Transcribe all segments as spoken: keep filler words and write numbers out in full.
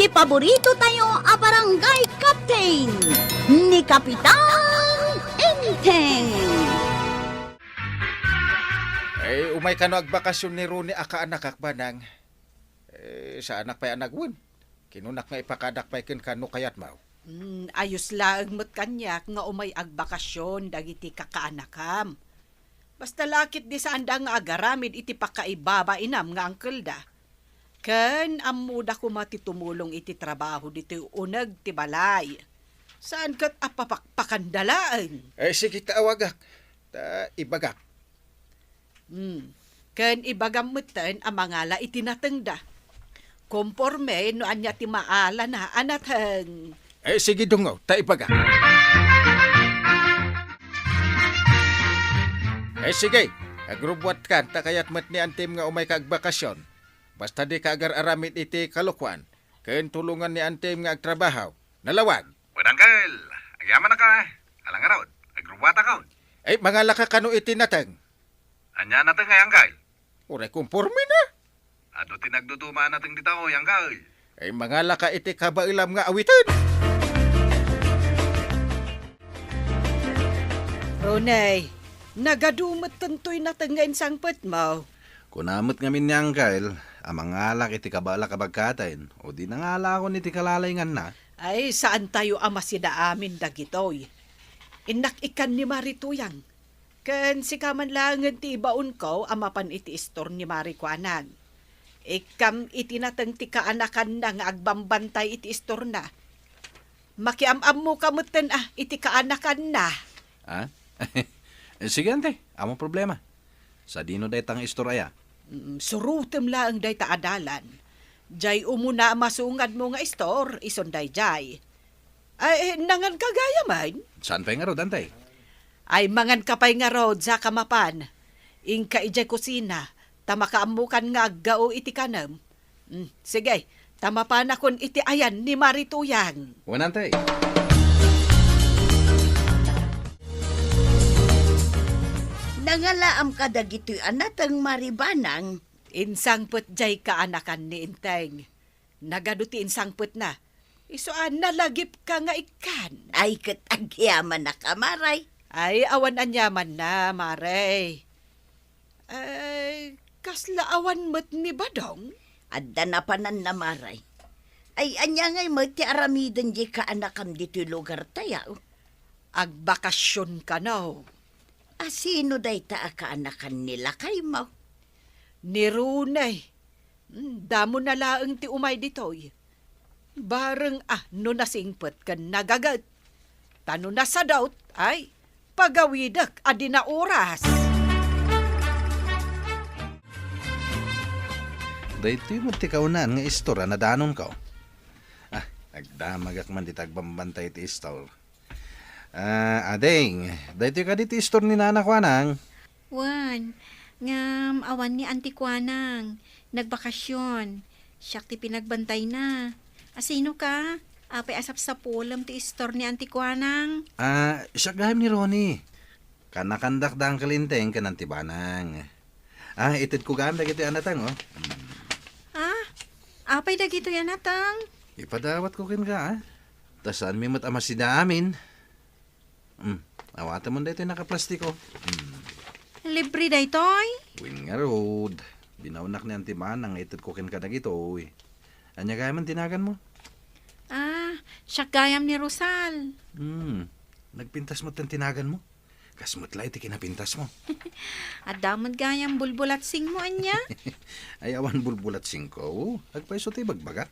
Paborito tayo a barangay captain, ni Kapitan Enteng. Ay, umay kano agbakasyon ni Ronnie a kaanakak, Banang. Eh, saanak pay a nagwen. Kinunak nga ipakadak pay kenka no kayatmo. Hmm, ayos laeng met kaniak nga umay agbakasyon dagiti kakaanakam. Basta la ketdi saanda nga agaramid iti pakaibabainam nga angkelda. Ken ammoda koma ti tumulong iti trabaho ditoy uneg ti balay. Saan ket a papakpakanda laeng. Eh, sige, ta awagak. Ta ibagak. Hmm. Ken ibagam metten a mangala iti natengda. Konporme no ania ti maalana a nateng. Eh, sige, dungaw, ta ibagak. Eh, sige, agrubbuatkan, ta kayat met ni Antim nga umayka agbakasyon. Basta dika agar-aramid iti kalokuan, ken tulongan ni Antim nga agtrabaho. Nalawag. Wen, Angkel, agyamanak. Ala ngarud, agrubbuatakon. Ay, mangalaka kano iti nateng. Ania nateng, ay, Angkel? Uray konporme na. Adu ti nagduduma a nateng dita, oy, Angkel. Ay, mangalaka iti kabaelam nga awiten. Roney, nagadu met tantoy nateng nga insangpetmo. Kuna met ngamin ni Angkel a mangalak iti kabaelak a bagkaten, o di nangalakon iti kalalainganna. Ay, saantayo a masida amin dagitoy. Innak ikkan ni Mari Tuyang. Ken sika man laengen ti ibaonko a mapan iti istor ni Mari Kuanang. Ikkam iti nateng ti kaanakanna nga agbambantay iti istorna. Makiam-ammoka metten a iti kaanakanna. Ah? Sige, ante. Amo problema. Sadino dayta nga istor aya? Mm, surotem laeng dayta a dalan. Jay umuna a masungadmo nga istor, ison dayjay. Ay, eh, nanganka gayam? Saan pay ngarud, ante? Ay, manganka pay ngarud, saka mapan. Inka idiay kusina, ta makaammokan nga aggao iti kanem. Mm, sige, ta mapanakon iti ayan ni Mari Tuyang. Wen, ante. Nangalaam kadagitoy a nateng, Mari Banang? Insangpet jay kaanakan ni Enteng. Nagadu ti insangpetna. Isu a nalagipka nga ikkan. Ay, ket agyamanak a, Mari. Ay, awan aniamanna, Mari. Ay, kasla awan met ni Badong? Adda napananna, Mari. Ay, ania ngay met ti aramiden jay kaanakam ditoy lugartayo? Agbakasyon kano. A, sino dayta a kaanakan ni lakaymo? Ni Rune. Hmm, damo na laeng ti umay ditoy. Bareng a no nasingpet ken nagaget. Ta no nasadot, ay, pagawidek a di naoras. Daytoy met ti kaunaan nga istor a nadanonko. Ah, agdamagak man dita agbambantay ti istor. Ah, ading, daytoy kadi ti istor ni Nana Kuanang? Wen, ngem awan ni Auntie Kuanang. Nagbakasyon. Siak ti pinagbantayna. Asino ka? Apay a sapsapulem ti istor ni Auntie Kuanang? Ah, siak gayam ni Ronnie. Kanakandak da Uncle Enteng ken Auntie Banang. Ah, itedko gayam dagitoy a nateng, oh. Mm. Ah, apay dagitoy a nateng? Ipadawatko kenka, ah. Ta saanmi met a masida amin. Mm, awatemon daytoy nakaplastiko. Mm. Libre daytoy? Wen ngarud, binawnak ni Auntie Banang nga itedko kenka dagitoy. Ania gayam ti naganmo? Ah, siak gayam ni Rosal. Hmm, nagpintas met ti naganmo? Kas met la iti kinapintasmo. Adda met gayam bulbulatsingmo, ania? Ay, awan bulbulatsingko. Agpayso ti ibagbagak.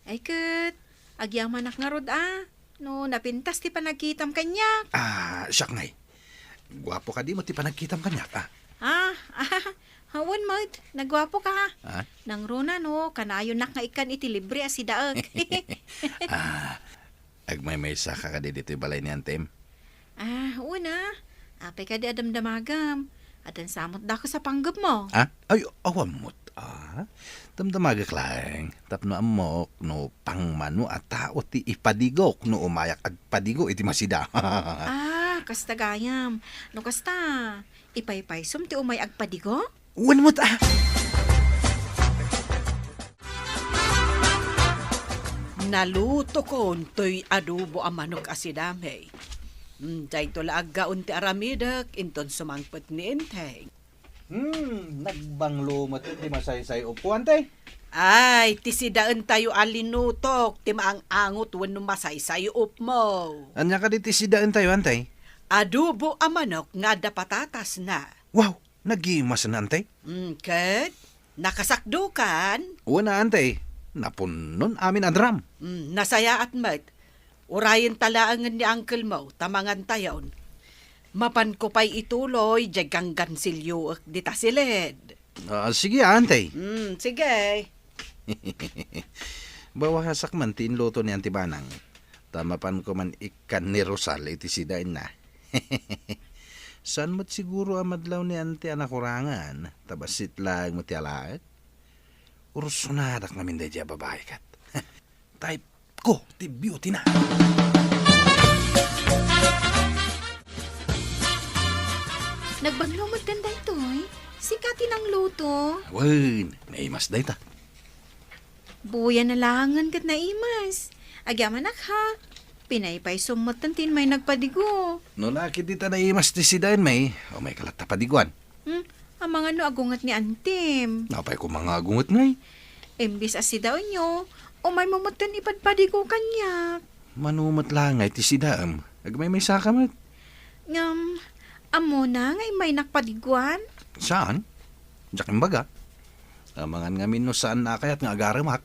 Ay ket, agyamanak ngarud a, no napintas ti panagkitam kaniak. Ah, siak ngay. Guapo kadi met ti panagkitam kaniak, ah? Ah, ah, wen met, naguapoka. Ah? Nangruna no, kanayonak nga ikkan iti libre a sidaek. Ah, agmaymaysaka kadi ditoy balay ni Antem? Ah, wen a. Apay kadi a damdamagam? Addan sa met dakus a panggepmo. Ah? Ay, awan met, ah. Damdamagek laeng, tapno ammok no pangmano a tao ti ipadigok no umayak agpadigo iti masida. Ah, kasta gayam. No kasta, ipaypaysom ti umay agpadigo? Wen met, ah. Nalutokon toy adobo a manok a sidami. Hmm, dayto la aggaon ti aramidek inton sumangpet ni Enteng. Hmm, nagbanglo met ti masaysay-opko, Ante. Ay, ti sidaentayo a linutok ti maang-angot wenno masaysay-opmo. Ania kadi ti sidaentayo, Ante? Adobo a manok nga adda patatasna. Wow, nagimas na, Ante. Hmm, ket? Nakasakdokan? Wen a, Ante. Napunnon amin a drum. Hmm, nasayaat met. Urayenta laengen ni uncle mo, ta mangantayon. Mapanko pay ituloy, diay ganggansilyoek dita siled. Ah, sige, Ante. Hmm, sige. Bawasak man ti inluto ni Ante Banang. Ta mapanko man ikkan ni Rosal iti sidaenna. Saan met siguro a madlaw ni Ante a nakurangan, ta bassit laeng met ti alaek? Ursonadak ngamin daydiay a babai ket. Type ko ti beauty na. Nagbanglo met daytoy. Sika ti nangluto. Wen, naimas dayta. Buya na laengen ket naimas. Agyamanak ha. Pinaypaysom metten ti immay nagpadigo. No la ket dita naimas ti sidaenmi, umayka latta padiguan. Hmm, amangan no agunget ni Antim. Apay koma nga agunget ngay? Imbes a sidaenyo, umaymo metten ipadpadigo kaniak. Mano met la ngay ti sidaem? Agmaymaysaka met. Ngem, ammona nga immaynak padiguan? Saan? Diak imbaga. Amangan ngamin no saan a kayat nga agaremak.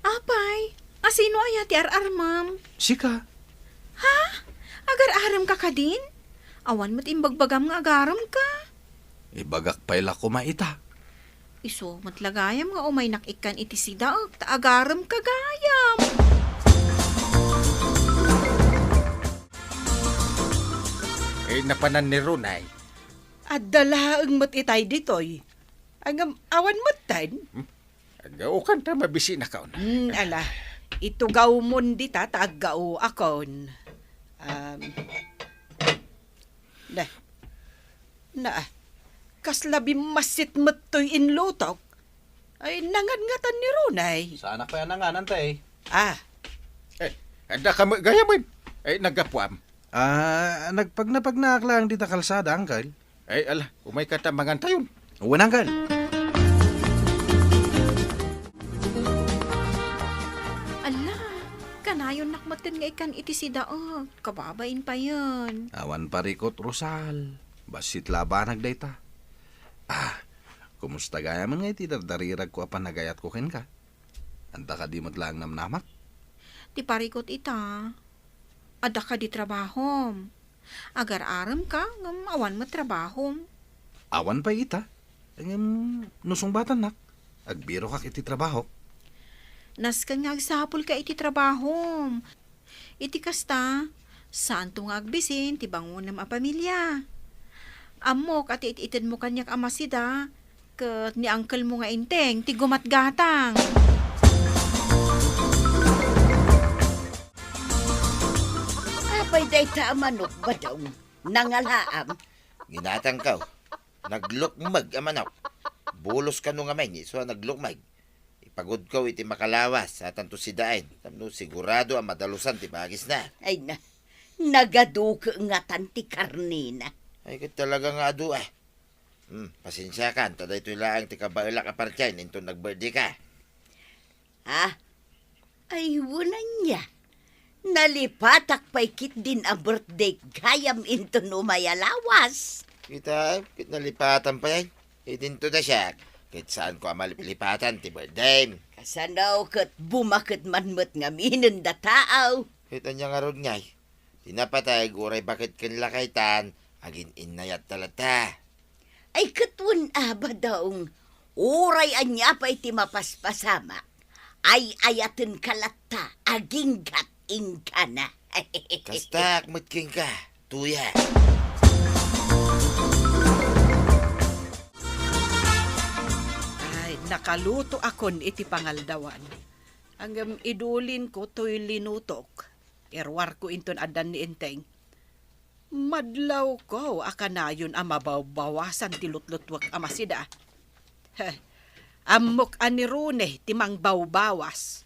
Apay, a sino aya ti ar-armem? Sika. Ha? Agar-aremka kadin? Awan met imbagbagam nga agaremka. Ibagak pay la koma ita. Isu met la gayam nga umaynak ikkan iti sidaek ta agaremka gayam. Eh, napanan ni Runay. Adda laeng met itay ditoy. Ngem awan metten. Hmm? Aggaokan ta mabisinaka una. Hmm, ala. Itugawmon dita ta aggaoakon. Um, na. Na, kasla bimmassit met toy inlutok. Ay, nangangatan ni Runay. Saanak pay a nangan, Ante? Ah. Eh, adda ka met gayamen. Eh, naggapuam. Ah, nagpagnapagnaak laeng dita kalsada, Uncle. Ay, ala, umayka ta mangantayon. Wen, Uncle. Ala, kanayonnak metten nga ikkan iti sidaek. Kababain payen. Awan parikut, Rosal. Bassit la a banag dayta. Ah, kumusta gayamen nga iti dardariragko a panagayatko kenka? Adda kadi met laeng namnamak? Ti parikut ita, adda kadi trabahom? Agar-aremka, ngem awan met trabahom. Awan pay ita. Ngem no sungbatannak, agbirokak iti trabahok. Nasken nga agsapulka iti trabahom. Iti kasta, saanto nga agbisin ti bangonem a pamilia. Ammok a ti it-itedmo kaniak a masida, ket ni uncle mo nga Enteng ti gumatgatang. Apay dayta a manok, Badong? Nangalaam? Ginatangko. Naglukmeg a manok. Bulos kano ngamin, isu a naglukmeg. Ipagudko iti makalawas, saanto sidaen. Tapno sigurado a madalusan ti bagisna. Ay na, nagaduke ngatan ti karnina. Ay, ket talaga nga adu, ah. Hmm, pasensiakan, ta daytoy laeng ti kabaelak a partian inton nag-birthday ka. Ha? Ay, wen ania. Nalipatak pay ketdin a birthday gayam inton umay a lawas. Kita, ket nalipatan pay ay. Idinto da siak, ket saanko a malipatan ti birthday. Kasano ket bumaket man met ngaminen da tao. Ket ania ngarud ngay? Ti napateg uray baket ken lakaytan, agin-innayatta latta. Ay, ket wen a, Badong, uray ania pay ti mapaspasamak, ay-ayatenka latta, aginggat inggana. Kastaak met kenka, Tuya. Ay, nakalutoakon iti pangaldawan. Ngem idulinko toy linutok. Iruarko inton addan ni Enteng. Madlawko a kanayon a mabawbawasan ti lutlutuek a masida. Heh, ammok a ni Rune ti mangbawbawas.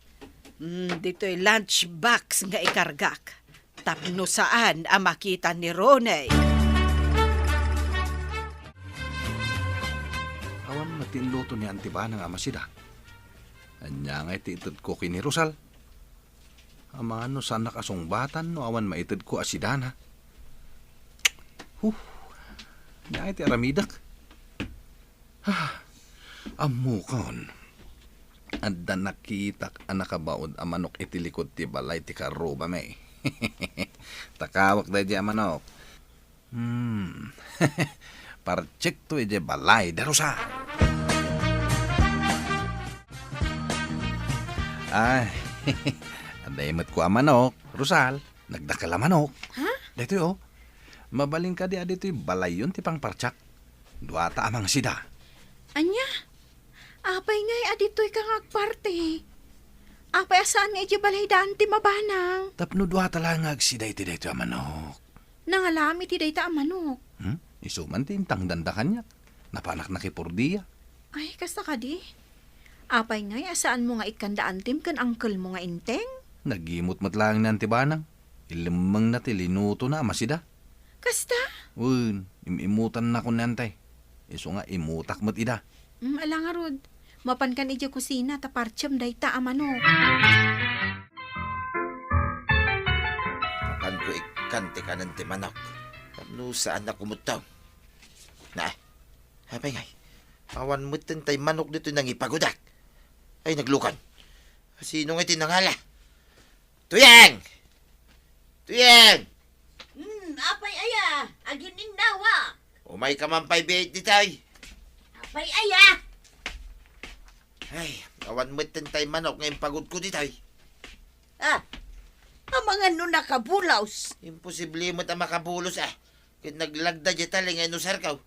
Mm, ditoy lunch box nga ikargak. Tapno saan a makita ni Ronnie. Awan met ti inluto ni Auntie Banang a masida. Ania ngay ti itedko ken ni Rosal? Amangan no saannak a sungbatan no awan maitedko a sidana. Huh, ania ngay ti aramidek? Ah, ammokon. Adda nakitak a nakabaud a manok iti likod ti balay ti karrubami. Takawek daydi a manok. Hmm. Parchekto idiay balay da Rosal. Ay, adda met kua a manok, Rosal. Nagdakkel a manok. Ha? Daytoy, oh. Mabalin kadi a ditoy balayyon ti pangpartiak? Duata a mangsida. Ania? Apay ngay a ditoy ka nga agparti? Apay a saan nga idiay balay daan ti mabanang? Tapno duata laeng nga agsida iti daytoy a manok. Nangalam iti dayta a manok. Hmm? Isu man ti intangdanda kaniak. Napanak nakipurdia. Ay, kasta kadi? Apay ngay a saanmo nga ikkanda antim ken angkelmo nga inteng? Nagimot met laeng ni Auntie Banang. Ilemmengna ti linutona a masida. Kasta? Wen, im-imutanna kon ni Auntie. Isu nga imutak met ida. Mm, ala ngarud. Mapankan idiay kusina ta partiem dayta a manok. Mapanko ikkan ti kanen ti manok. Tapno saan a kumutong. Na, apay ngay? Awan metten tay manok ditoy nangipagudak. Ay, naglukon. Sino ngay ti nangala? Tuyang! Tuyang! Hmm, apay aya, agin-innawa. Umay ka man pay biit ditoy. Apay aya? Ay, awan metten tay manok nga impagudko ditoy. Ah, amangan no nakabulos. Imposible met a makabulos, ah. Ket naglagda diay tali nga inusarko.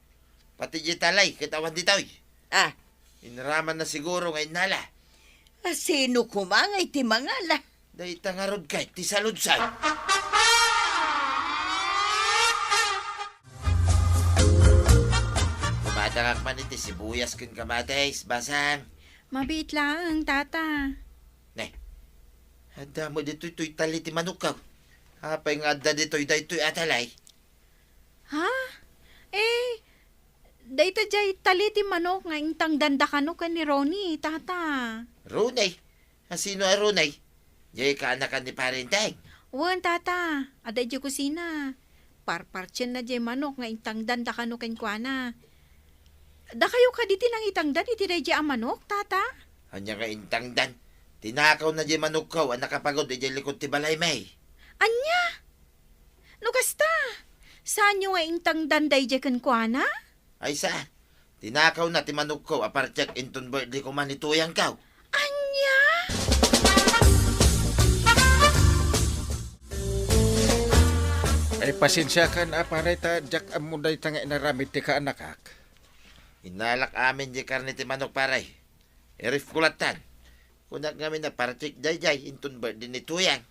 Pati diay tali ket awan ditoy. Ah. Inramanna siguro nga innala. Ah, sino koma nga iti mangala? Dayta ngarud kay ti saludsod. Kumatangak man iti sibuyas ken kamatis, basang. Mabiit laeng, tata. Ne. Adda met ditoy toy tali ti manokko. Apay nga adda ditoy daytoy a tali? Ha? Eh, dayta diay tali ti manok nga intangdanda kano ken ni Ronnie, tata. Ronnie? A sino a Ronnie? Diay kaanakan ni Pare Enteng? Wen, tata. Adda idiay kusina. Parpartienna diay manok nga intangdanda kano kenkuana. Dakayo kadi ti nangitangdan iti daydiay a manok, tata? Ania nga intangdan? Tinakawna diay manokko a nakapagud idiay likod ti balaymi. Ania? No kasta, saanyo nga intangdan daydiay kenkuana? Ay, saan. Tinakawna ti manokko a partiek inton birthday koma ni tuyangko. Ania? Ay, pasensiakan a, pare, ta diak ammo dayta nga inaramid ti kaanakak. Innalak amin diay karne ti manok, pare. Irefko lattan. Kunak ngamin a partiek daydiay inton birthday ni tuyang.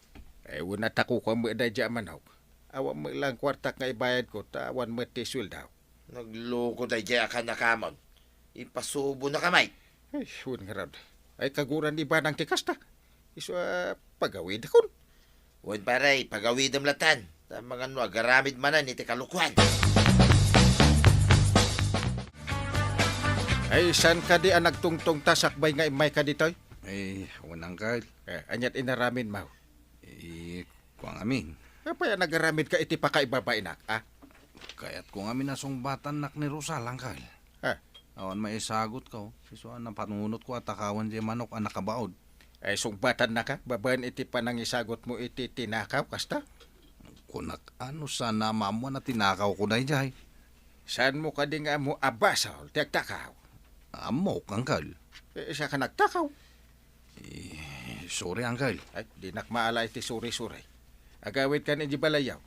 Ay, wen a, takuko met daydiay a manok. Awan met laeng kuartak nga ibayadko ta awan met ti sueldok. Nagloko daydiay a kaanakamon. Ipasubonaka met. Ay, wen ngarud. Ay, kaguran ni Banang ti kasta. Isu a pagawidakon. Wen, pare, pagawidem lattan. Ta amangan no agaramid manen iti kalokoan. Ay, saan kadi a nagtungtong ta sakbay nga immayka ditoy? Ay, wen, uncle. Eh, aniat inaramidmo? Eh, kuan ngamin. Apay a nagaramidka iti pakaibabainak, a? Kayatko ngamin a sungbatannak ni Rosal, uncle. Ah. Awan maisagutko. Isu a napanunotko a takawen diay manok a nakabaud. Ay, sungbatannaka babaen iti panangisagutmo iti tinakaw, kasta? Kunak, a, no saan a maammuan a tinakawko daydiay. Saanmo kadi nga ammo a basol ti agtakaw? Ammok, uncle. Eh, siak a nagtakaw. Eh, sorry, uncle. Ay, dinak maala iti sorry-sorry. Agawidkan idiay balayyo.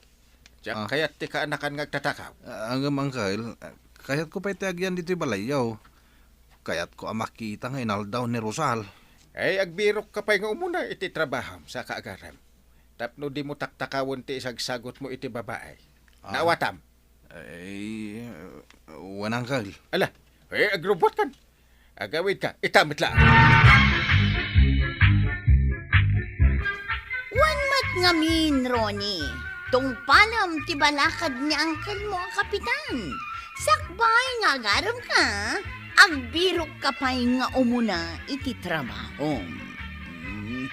Diak kayat ti kaanakan nga agtatakaw. Ah, ngem, uncle, ah, kayatko pay ti agyan ditoy balayyo. Kayatko a makita nga inaldaw ni Rosal. Ay, agbirokka pay nga umuna iti trabahom, saka agarem. Tapno dimo taktakawen ti isagsagutmo iti babai. Ah. Naawatam? Ay, wen, uncle. Ala, eh, agrubbuatkan. Agawidka, ita met laeng. Ngamin, Ronnie, tungpalem ti balakad ni angkelmo a kapitan. Sakbay nga agaremka, agbirokka pay nga umuna iti trabahom. Mhm.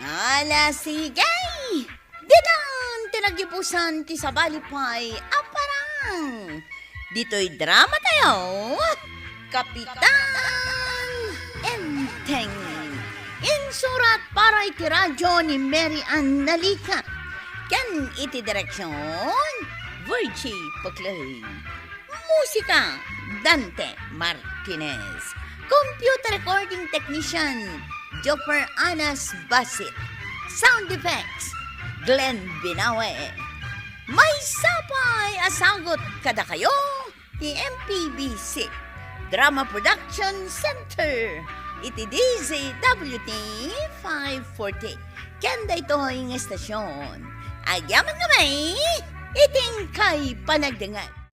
Ala, sige! Ditan ti nagibusan ti sabali pay a parang. Ditoy drama tayo, Kapitan Enteng. Insurat para iti radyo ni Mary Ann Nalica. Ken iti direksyon, Virgie Puclay. Musika, Dante Martinez. Computer recording technician, Jopper Anas Basit. Sound effects, Glenn Binawe. Maysa pay a sagut kadakayo ti M P B C Drama Production Center iti D Z W T five forty. Ken daytoy nga estasyon, agyaman nga may itingkay panagdengngeg.